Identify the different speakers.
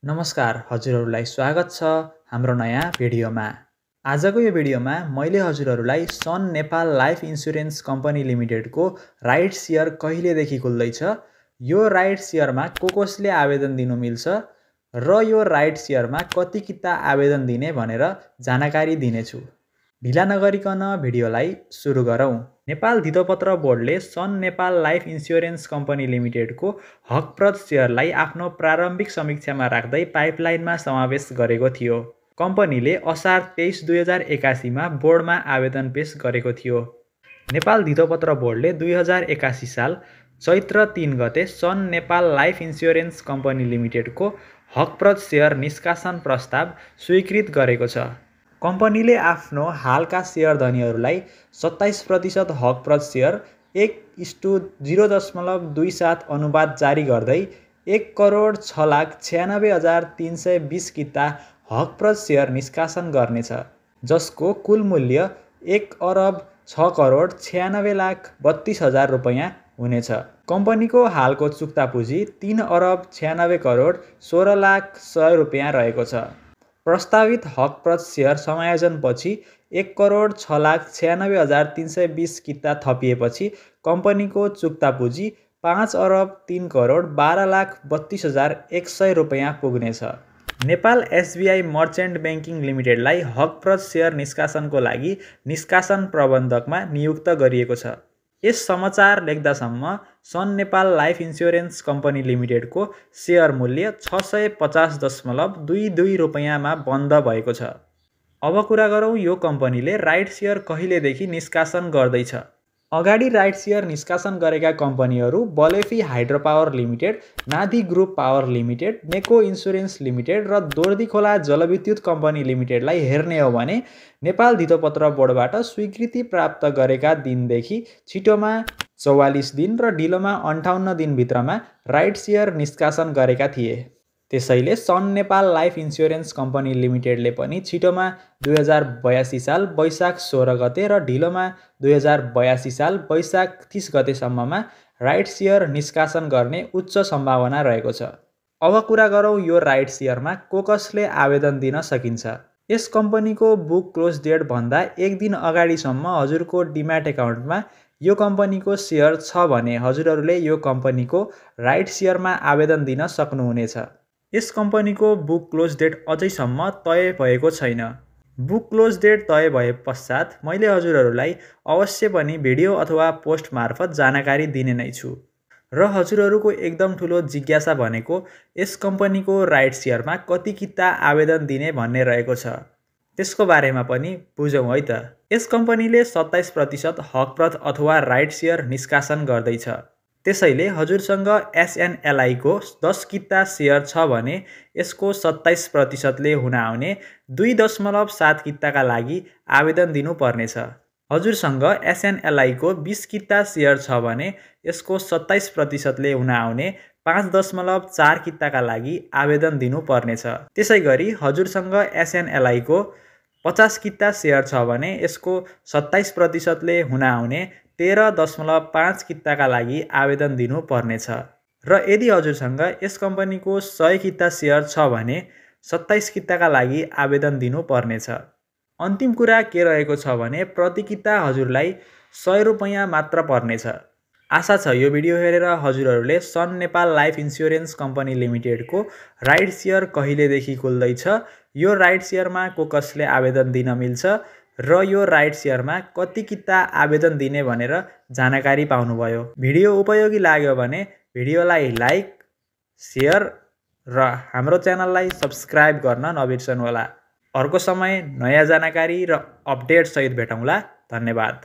Speaker 1: नमस्कार हजुरहरूलाई स्वागत छ हाम्रो नयाँ भिडियोमा। आजको यो भिडियोमा मैले हजुरहरूलाई Sun Nepal Life Insurance Company लिमिटेडको राइट सेयर कहिलेदेखि खुल्दैछ, यो राइट सेयरमा कसले आवेदन दिनु मिल्छ र यो राइट सेयरमा कति किता आवेदन दिने भनेर जानकारी दिनेछु। ढिला नगरिकन भिडियोलाई सुरु गरौँ। नेपाल धितोपत्र बोर्डले सन नेपाल लाइफ इन्स्योरेन्स कम्पनी लिमिटेडको हकप्रद सेयरलाई आफ्नो प्रारम्भिक समीक्षामा राख्दै पाइपलाइनमा समावेश गरेको थियो। कम्पनीले असार 23 2081 मा बोर्डमा आवेदन पेश गरेको थियो। नेपाल धितोपत्र बोर्डले 2081 साल चैत्र 3 गते Sun Nepal Life Insurance Company लिमिटेडको हकप्रद सेयर निष्कासन प्रस्ताव स्वीकृत गरेको छ। कम्पनीले आफ्नो हालका सेयरधनीहरूलाई 27% हकप्रद सेयर 1:0.27 अनुपात जारी गर्दै 1,06,96,320 किता हकप्रद सेयर निष्कासन गर्नेछ, जसको कुल मूल्य 1,06,96,32,000 रुपैयाँ हुनेछ। कम्पनीको हालको चुक्ता पुँजी 3,96,16,00,100 रुपैयाँ रहेको छ। प्रस्तावित हकप्रद सेयर समायोजनपछि 1,06,96,320 किता थपिएपछि कम्पनीको चुक्ता पुँजी 5,03,12,32,100 रुपैयाँ पुग्नेछ। नेपाल एसबिआई मर्चेन्ट ब्याङ्किङ लिमिटेडलाई हकप्रद सेयर निष्कासनको लागि निष्कासन प्रबन्धकमा नियुक्त गरिएको छ। यस समाचार लेख्दासम्म Sun Nepal Life Insurance Company लिमिटेडको सेयर मूल्य 650.22 रुपैयाँमा बन्द भएको छ। अब कुरा गरौँ यो कम्पनीले राइट सेयर कहिलेदेखि निष्कासन गर्दैछ। अगाडि राइट सेयर निष्कासन गरेका कम्पनीहरू Balephi hydropower limited, Nadi group power limited, Neco insurance limited र दोर्दीखोला जलविद्युत कम्पनी लिमिटेडलाई हेर्ने हो भने नेपाल धितोपत्र बोर्डबाट स्वीकृति प्राप्त गरेका दिनदेखि छिटोमा 44 दिन र ढिलोमा 58 दिनभित्रमा राइट सेयर निष्कासन गरेका थिए। त्यसैले सन नेपाल लाइफ इन्स्योरेन्स कम्पनी लिमिटेडले पनि छिटोमा 2082 साल वैशाख 16 गते र ढिलोमा 2082 साल वैशाख 30 गतेसम्ममा राइट सेयर निष्कासन गर्ने उच्च सम्भावना रहेको छ। अब कुरा गरौँ यो राइट सेयरमा कसले आवेदन दिन सकिन्छ। यस कम्पनीको बुक क्लोज डेट भन्दा एक दिन अगाडिसम्म हजुरको डिम्याट एकाउन्टमा यो कम्पनीको सेयर छ भने हजुरहरूले यो कम्पनीको राइट सेयरमा आवेदन दिन सक्नुहुनेछ। यस कम्पनीको बुक क्लोज डेट अझैसम्म तय भएको छैन। बुक क्लोज डेट तय भए पश्चात मैले हजुरहरूलाई अवश्य पनि भिडियो अथवा पोस्ट मार्फत जानकारी दिने नै छु। र हजुरहरूको एकदम ठुलो जिज्ञासा भनेको यस कम्पनीको राइट सेयरमा कति किता आवेदन दिने भन्ने रहेको छ। त्यसको बारेमा पनि बुझौँ है त। यस कम्पनीले 27% हकप्रद अथवा राइट सेयर निष्कासन गर्दैछ। त्यसैले हजुरसँग एसएनएलआई को 10 किता सेयर छ भने यसको 27%ले हुन आउने 2.7 किताका लागि आवेदन दिनुपर्नेछ। हजुरसँग एसएनएलआई को 20 किता सेयर छ भने यसको 27%ले हुन आउने 5.4 किताका लागि आवेदन दिनुपर्नेछ। त्यसै गरी हजुरसँग एसएनएलआई को 50 किता सेयर छ भने यसको 27%ले हुन आउने 13.5 किताका लागि आवेदन दिनुपर्नेछ। र यदि हजुरसँग यस कम्पनीको 100 किता सेयर छ भने 27 किताका लागि आवेदन दिनुपर्नेछ। अन्तिम कुरा के रहेको छ भने प्रति किता हजुरलाई 100 रुपैयाँ मात्र पर्नेछ। आशा छ यो भिडियो हेरेर हजुरहरूले Sun Nepal Life Insurance Company लिमिटेडको राइट सेयर कहिलेदेखि खुल्दैछ, यो राइट सेयरमा कसले आवेदन दिन मिल्छ र यो राइट सेयरमा कति किता आवेदन दिने भनेर जानकारी पाउनुभयो। भिडियो उपयोगी लाग्यो भने भिडियोलाई लाइक, सेयर र हाम्रो च्यानललाई सब्स्क्राइब गर्न नबिर्सनुहोला। अर्को समय नयाँ जानकारी र अपडेट सहित भेटौँला। धन्यवाद।